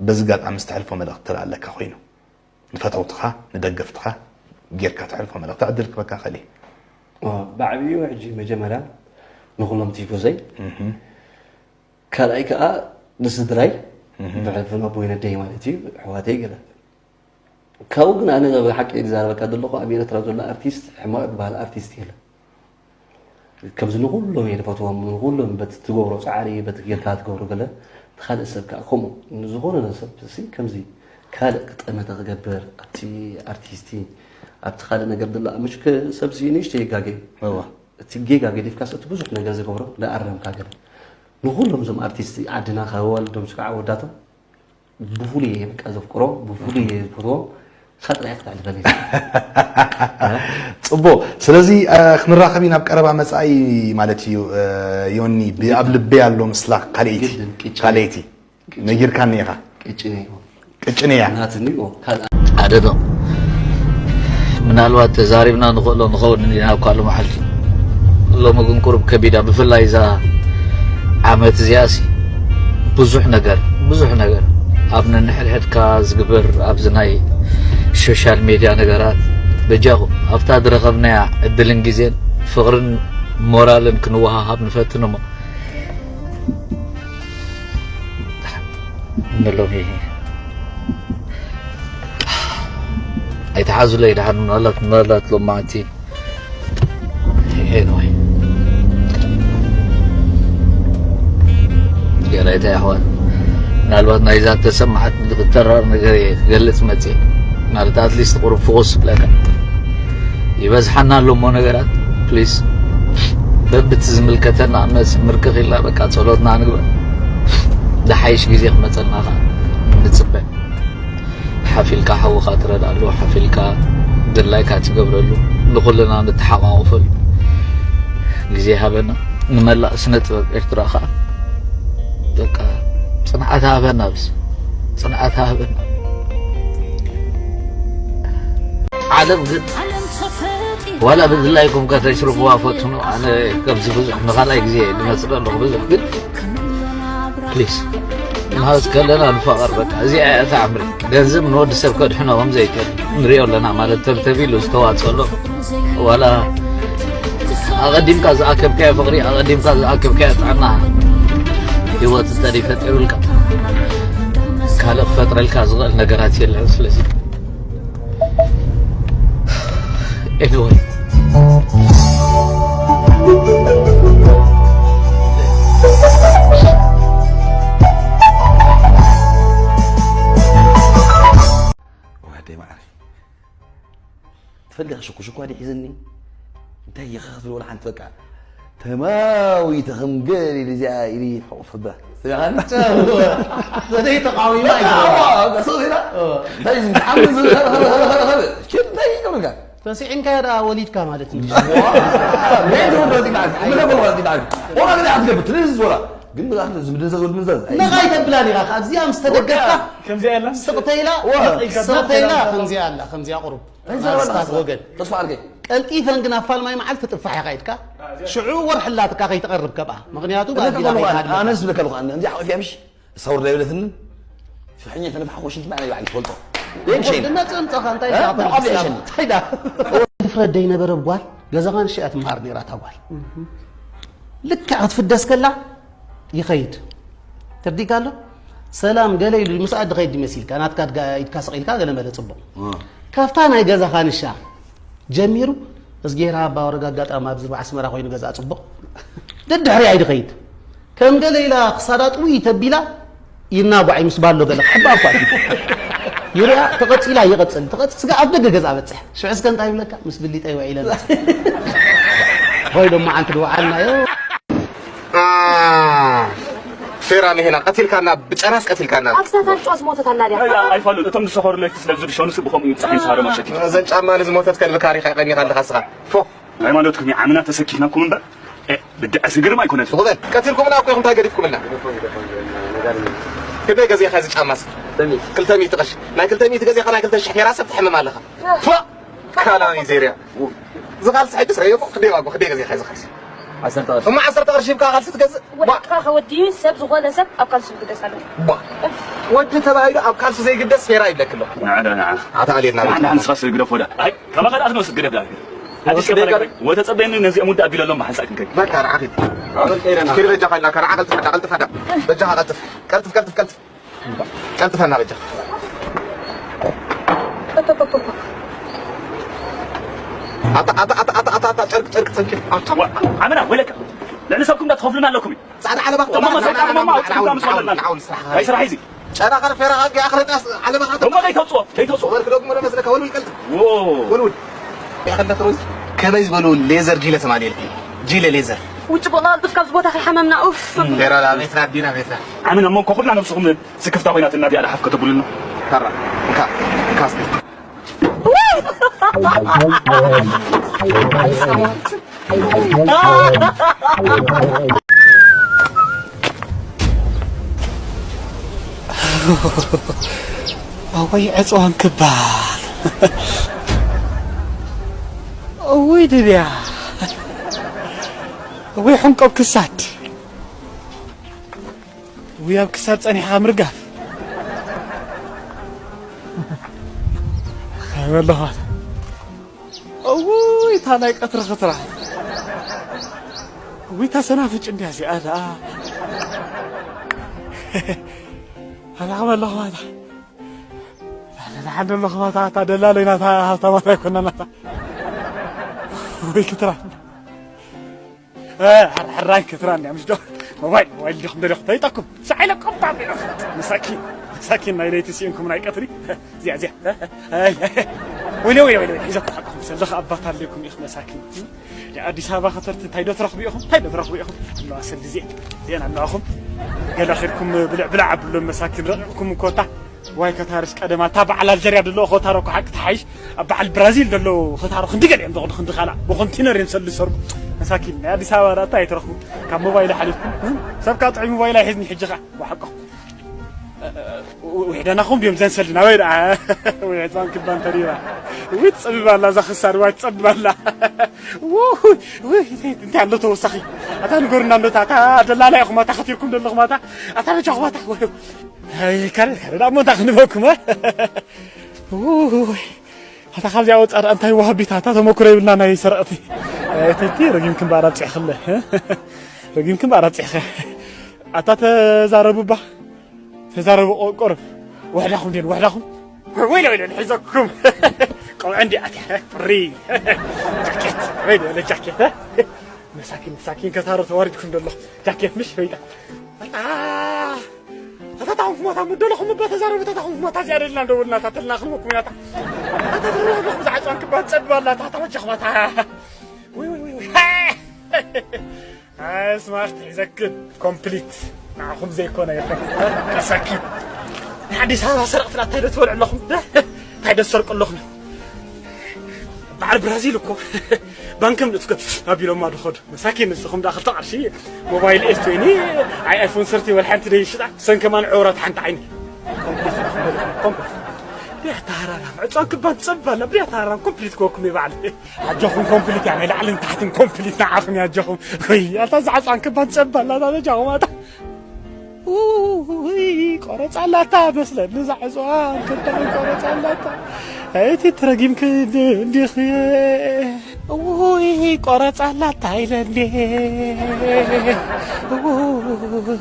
በዚ ጋጣሚ ዝተሕልፎ መልእኽቲ ትርኢ ኣለካ ኮይኑ ንፈተውትኻ ንደገፍትኻ ጌርካ ትሕልፎ መልእኽቲ ዕድል ክበካ ኸእል እየ። ብዓብዩ ሕጂ መጀመርያ ንኩሎም ቲፎዘይ ካልኣይ ከዓ ንስድራይ ብሕልፍን ኣቦይ ነደይ ማለት እዩ ኣሕዋተይ ገለ ካብኡ ግን ኣነ ብሓቂ ዝዛረበካ ዘለኹ ኣብ ኤረትራ ዘሎ ኣርቲስት ሕማቕ ዝበሃል ኣርቲስት የለን ከምዚ ንኩሎም እየ ዝፈትዎም ንኩሎም በቲ ትገብሮ ፃዕሪ በቲ ጌርካ ትገብሮ ገለ እቲ ካልእ ሰብ ከዓ ከምኡ ንዝኮነ ሰብ ሲ ከምዚ ካልእ ክጠመተ ክገብር ኣብቲ ኣርቲስቲ ኣብቲ ካልእ ነገር ዘሎ ምሽ ሰብ ሲ ንእሽተይ ይጋገ እዩ እቲ ጌጋ ገዲፍካ ሰቲ ብዙሕ ነገር ዝገብሮ ንኣረምካ ገለ ንኩሎም እዞም ኣርቲስት ዓድና ካብ ኣዋልዶም ስጋዕ ኣወዳቶም ብፍሉይ እየ በቃ ዘፍቅሮ ብፍሉይ እየ ዝፈትዎ ንሳ ጥራይ ክትዕልፈለይ ፅቡቅ ስለዚ ክንራኸብ ኢና ኣብ ቀረባ መፃኢ ማለት እዩ ዮኒ ኣብ ልበይ ኣሎ ምስላ ካልኣይቲ ካልኣይቲ ነጊርካኒ ኢኻ ቅጭን እያ ናትኒ ኣደዶ ምናልባት ተዛሪብና ንኽእሎ ንኸውን ኢና ኣብ ካልእ መዓልቲ ሎሚ ግን ቁሩብ ከቢዳ ብፍላይ እዛ ዓመት እዚኣሲ ብዙሕ ነገር ብዙሕ ነገር ኣብ ነንሕድሕድካ ዝግበር ኣብዚ ናይ ሶሻል ሜድያ ነገራት በጃኹም ኣብታ ዝረኸብናያ ዕድልን ግዜን ፍቕርን ሞራልን ክንወሃሃብ ንፈትን እሞ ንሎሚ ኣይትሓዙለይ ድሓን ምናላት ምናላት ሎማዓንቲ ሄኖይ ገራይታ ይሕዋት ምናልባት ናይዛ ተሰማዓት ዝተራር ነገር እየ ክገልፅ መፅእ ማለት ኣትሊስት ቁሩብ ፍቑስ ብለካ ይበዝሓና ኣሎ እሞ ነገራት ፕሊስ በብቲ ዝምልከተና መስ ምርክኽ ኢልና በቃ ጸሎትና ንግበር ዝሓይሽ ግዜ ክመፀልና ከዓ ንፅበ ሓፊልካ ሓውኻ ትረድኣሉ ሓፊልካ ድላይካ ትገብረሉ ንኩልና ንተሓቋቁፈሉ ግዜ ሃበና ንመላእ ስነ ጥበብ ኤርትራ ከዓ በቃ ፅንዓት ሃበና ብስ ፅንዓት ሃበና ዓለም ግን ዋላ ብድላይኩም ከተሽርፍዋ ፈትኑ ኣነ ከምዚ ብዙሕ ንኻልኣይ ግዜ ድመፅእ ኣለኹ ብዙሕ ግን ፕሊስ ማለት ከለና ንፋቐር በቃ እዚኣ እያ እታ ዕምሪ ገንዘብ ንወዲ ሰብ ከድሕኖ ከም ዘይክእል ንሪኦ ኣለና ማለት ተብተብ ኢሉ ዝተዋፅኦ ኣሎ ዋላ ኣቐዲምካ ዝኣከብካዮ ፍቕሪ ኣቐዲምካ ዝኣከብካዮ ጥዕና ህይወት እንተደይ ፈጢሩልካ ካልእ ክፈጥረልካ ዝኽእል ነገራት የለን ስለዚ Anyway. ወደይ መዓረይ ትፈልጥ ሽኩሽኳ ድዩ ሒዝኒ እንታይ ይኸኽፍ ዝብል ሓንቲ በቃ ተማዊተ ከም ገል ኢሉ እዚኣ ኢሉ ይሕቑፍ በ ዘይተቃዊማ ይዛረባ እንታይ ዝሓምዝ እንታይ ይገብርካ ተስዒምካያ ደኣ ወሊድካ ማለት እዩ። ወላ ግን ኣትገብር ትንዝ ወላ ግን ዝምድንዘዝ ወድምዘዝ ነቓይ ተብላ ኔራ ካብዚኣ ምስ ተደገፍካ ስቕተይላ ስቕተይላ ከምዚኣ ኣላ ከምዚኣ ቁሩብ ስታት ወገን ተስፋ ኣርገ ቀልጢፈን ግን ኣፋል ማይ መዓልቲ ትጥፋሕ ኢኻ ኢድካ ሽዑ ወርሒ ኣላትካ ከይትቐርብ ከብኣ ምኽንያቱ ባቢላ ከይትሃድመካ ኣነስ ዝብለካ ኣለኹ ኣነ እንዚኣ ሓቑፍያ ምሽ ሰውር ዘይብለትንን ፍሕኛ ተነፍሓ ኮሽንቲ ማዕና ይባዕል ትፈልጦ ዘይምሸይን ድመፅእ ምፀኻ እንታይ እ? ሻ ብዓብ ዘይሸኒ እንታይ ዳ ትፍረድ ደይነበረ ብ ጓል ገዛኻ ንሽያ ትምሃር ነይራ እታ ጓል ልክዕ ክትፍደስ ከላ ይኸይድ ተርዲካ ኣሎ ሰላም ገለ ኢሉ ምስ ዓዲ ኸይድ መሲልካ ናትካ ድጋ ኢድካ ስቕ ኢልካ ገለ መለ ፅቡቕ ካብታ ናይ ገዛኻ ንሻ ጀሚሩ እዝጌራ ኣባወረጋ ኣጋጣሚ ኣብዚ ኣስመራ ኮይኑ ገዛ ፅቡቕ ደድሕሪ ኣይድኸይድ ከም ገለ ኢላ ክሳዳ ጥውይ ተቢላ ይናጓዕ ምስ ባሎ ገለ ክሕባ እኳ እዩ ይርያ ተቐፂላ ይቐፅል ተቐፅ ስጋ ኣብ ደገ ገዛ በፅሕ ሽዑ እስከ እንታይ ይብለካ ምስ ብሊጠይ ውዒለ መፅእ ሆይ ደሞ ዓንቲ ድውዓልናዮ ፌራ ንሄና ቀቲልካና ብጨራስ ቀቲልካና ኣብ ክሳታን ጨዋስ ሞተት ኣላ ድያ ኣይፋሉን እቶም ዝሰኸሩለይ ስለ ዝርሸኑ ስብኾም እዩ ፃሒን ሳረ ማሸኪ እዘን ጫማ ንዝሞተት ከልብካ ሪኻ ቀኒኻ ኣለኻ ስኻ ፎ ሃይማኖትኩም እዩ ዓምና ተሰኪፍናኩም እምበር ብድዐ ስግርም ኣይኮነትን። ሱቕ በል ቀቲልኩምና እኮ ኢኹም እንታይ ገዲፍኩምልና። ክንደይ ገዚእኻ እዚ ጫማስ? ክልተ ሚእቲ ቅርሺ። ናይ ክልተ ሚእቲ ገዚእኻ ናይ ክልተ ሽሕ ፌራ ሰብ ትሕምም ኣለኻ። ፎእ! ካላ ሚዜርያ። እዚ ካልሲ ሕጂ ስረዮ እኮ ክንደይ ዋግኡ ክንደይ ገዚእኻ እዚ ካልሲ? ዓሰርተ ቅርሺ። እሞ ዓሰርተ ቅርሺ ሂብካ ካልሲ ትገዝእ? ወድካ ከወድዩ ሰብ ዝኾነ ሰብ ኣብ ካልሱ ይግደስ ኣለዎ። ቧ። ወዲ ተባሂሉ ኣብ ካልሱ ዘይግደስ ፌራ ይብለኪ ኣለኹ። ንዓ ዶ ንዓ። ኣታ ኣልየና ንዓ፣ ንዓ ንስኻስ ግደፎ ዳ። ኣይ፣ ካባኻ ደኣ ትንወስድ ግደፍ ዳ። ኣዲስ ወስደይ ከበላ ቀር- ወተጸበየኒ ነዚኦም ውዳ ኣቢለሎም ብሓንሳእ ክንከይ። በቃ ንዓ ኺድ። ኪድ በጃኻ ኢልናካ፣ ንዓ ቀልጥፍ ዳ፣ ቀልጥፍ ዳ። በጃኻ ቀልጥፍ። ቀልጥፍ፣ ቀልጥፍ፣ ቀልጥፍ። ቀልጥፈና በጃ። ኣታ፣ ኣታ፣ ጨርቅ፣ ጨርቅ፣ ጨርቅ። ኣታ። ዋ፣ ዓመና፣ ወይለካ። ልዕሊ ሰብኩም እንዳትኸፍሉና ኣለኩም እዩ። ጻዕዳ ዓለባ እሞ ክትበሃል። መሰል ቃል እሞ ኣውጽእ፣ ኣውጽእ፣ ኣውጽእ፣ ኣውጽእ፣ ኣውጽእ፣ ኣውጽእ፣ ኣውጽእ። ኣይ ስራሕ እዚ። ጨና ኸር ፌራ ኸር ገያ ኸር ዳስ ዓለባ ኸር እሞ ከይተውጽኦ፣ ከይተውጽኦ። ወርክ ደግሞ ለመስለካ፣ ወልውል ቀልጥ። ዎ። ወልውል። ያኸለት ሮዝ። ከመይ ዝበሉ ሌዘር ጂለ ተማልየልኩም? ጂለ ሌዘር። ውጭ ቦና ቅልጥፍ ካብዚ ቦታ ከይሓመምና፣ ኡፍ። ፌራ ላ ሜትራ ዲና ሜትራ። ዓመና እሞ እኮ ኩልና ነብስኹም ስክፍታ ኮይናትና እዚኣ ለሓፍ ከተብሉልና። ካራ፣ እንካ፣ እንካ እስኪ። ኣወይ ዕፅዋን ክባል። እውይ ድብያ። እውይ ሕንቆብ ክሳድ። እውይ ኣብ ክሳድ ጸኒሕኻ ምርጋፍ። ከመለኻ። እውይ እታ ናይ ቀትሪ ክትራ። እውይ እታ ሰናፍጭ እንድያ እዚኣ ደኣ። ኣታ ከመለኻ። ኣታ ደሓን ደሎ ኸማታ፣ ኣታ ደላሎይ ናታ፣ ሃብታማት ኣይኮና ናታ። ወይ ክትራን። እ፣ ሕራን ክትራን እያ፣ ምሽ ዶ? ሞባይል፣ ሞባይል ዲኹም ደሊኹም፣ ተይጠኩም። ሰዓይ ለቆም ባብ ኢሎም። መሳኪን፣ መሳኪን ናይ ለይቲ ሲእንኩም ናይ ቀትሪ። እዚኣ፣ እዚኣ። ወይኔ፣ ወይኔ፣ ወይኔ፣ ወይኔ፣ ሒዘኩም ሓቅኹም፣ ሰለኸ ኣባት ኣለኩም ኢኹም መሳኪን። ኣዲስ ኣበባ ከተርቲ እንታይ ዶ ትረኽቡ ኢኹም? እንታይ ዶ ትረኽቡ ኢኹም? ኣለዋ ሰልዲ እዚኤን። እዚኤን ኣለዋኹም። ገለ ኸድኩም ብልዕ ብላዕ ኣብሎም መሳኪን ረቂቕኩም እኮ እታ። ዋይ ከታርስ ቀደማ እታ በዓል ኣልጀርያ ደሎ ኸታሮ እኮ ሓቂ ተሓይሽ። ኣብ በዓል ብራዚል ደሎ ኸታሮ ክንዲ ገለ እዮም ዘቕዱ ክንዲ ኻላ። ብኮንቲነር እዮም ሰልዲ ዝሰርቁ። መሳኪን ናይ ኣዲስ ኣበባ ዳታ ኣይትረኽቡ። ካብ ሞባይል ሓሊፍኩም። ሰብ ካብ ጥዑይ ሞባይል ኣይሕዝኒ ሕጂ ኸዓ። ዋሓቆ። ውሕደናኹም ድዮም ዘንሰል ናበይ ደኣ? ውይ፣ ዕፅዋን ክባን ተሪባ። ውይ፣ ትፀብብ ኣላ እዛ ክሳድ፣ ዋይ፣ ትፀብብ ኣላ። ውይ፣ ውይ፣ እንታይ ኣሎ ተወሳኺ? ኣታ ንገሩና ኣሎ፣ እታ፣ እታ ደላላ ኢኹም፣ ኣታ ከቲርኩም ዘለኹም፣ ኣታ፣ ኣታ በጃኹም፣ ኣታ፣ ወይ፣ ኣይ፣ ካልእ፣ ካልእ፣ ደኣ እሞ እንታይ ክንበኩም፣ እ? ውይ። ኣታ ካብዚኣ ወጻእ ደኣ እንታይ ወሃቢት ኣታ ተመኩሮ የብልና ናይ ሰረቕቲ። ኣይ፣ ተይቲ ረጊምክን በኣር ኣብጺሕክለ። ረጊምክን በኣር ኣብጺሕከ። ኣታ ተዛረቡ እባ። ተዛረቡ ቆ-፣ ቆርብ። ወሕዳኹም ድየን፣ ወሕዳኹም? ወይለ፣ ወይለ፣ ንሒዘኩም። ቆብዐ እንዲ ኣትያ፣ ፍሪ። ጃኬት፣ ወይለ፣ ወይለ፣ ጃኬት። መሳኪን፣ መሳኪን፣ ከታሮ ተዋሪድኩም ደሎ። ጃኬት ምሽ ፈይጣ። ኣታ፣ ኣታ ታኹም ክሞታ ምደለኹም እባ ተዛረቡ፣ ኣታ ታኹም ክሞታ እዚኣ ደልና ደውልና፣ ኣታ ተልና ክንበኩም ኢና፣ ኣታ። ኣታ ተዛረቡ፣ ዝዓጽዋን ክባ ትጸብባ ኣላ፣ ኣታ፣ ኣታ በጃኹም፣ ኣታ። ወይ፣ ወይ፣ ወይ፣ ወይ። ኣይ፣ ስማርት ሒዘክን፣ ኮምፕሊት። ንዓኹም ዘይኮነ የለን። መሳኪን። ናይ ኣዲስ ኣበባ ሰረቕትና እንታይ ዶ ትበልዑ ኣለኹም? እንታይ ዶ ትሰርቁ ኣለኹም? በዓል ብራዚል እኮ ባንክም ንጥፍከት ኣቢሎማ ድኸዱ። መሳኪን ንስኹም ደኣ ክልተ ቅርሺ ሞባይል ኤስ ትዌንቲ፣ ኣይ፣ ኣይፎን ሰርቲ ወላ ሓንቲ ደይሽጣ፣ ሰን ከማን ዕውራት ሓንቲ ዓይኒ። ኮምፕሊት፣ ኮምፕሊት። ብያታ ሃራራም፣ ዕፅዋን ክባን ጸባላ፣ ብያታ ሃራራም፣ ኮምፕሊት ክወኩም ይበዓል። ኣጆኹም ኮምፕሊት እያ፣ ናይ ላዕልን ታሕትን ኮምፕሊት ንዓኹም እያ ኣጆኹም። ወይ፣ ኣታ እዛ ዕፅዋን ክባን ጸባላ፣ ኣታ በጃኹም ኣታ። ውይ፣ ቆረጻ ኣላታ መስለኒ እዛ ዕፅዋን ክባን ቆረጻ ኣላታ። ኣይቲ ትረጊምክ እንዲኺ። ውይ፣ ቆረጻ ኣላታ ኢለ እንዴ። ውይ።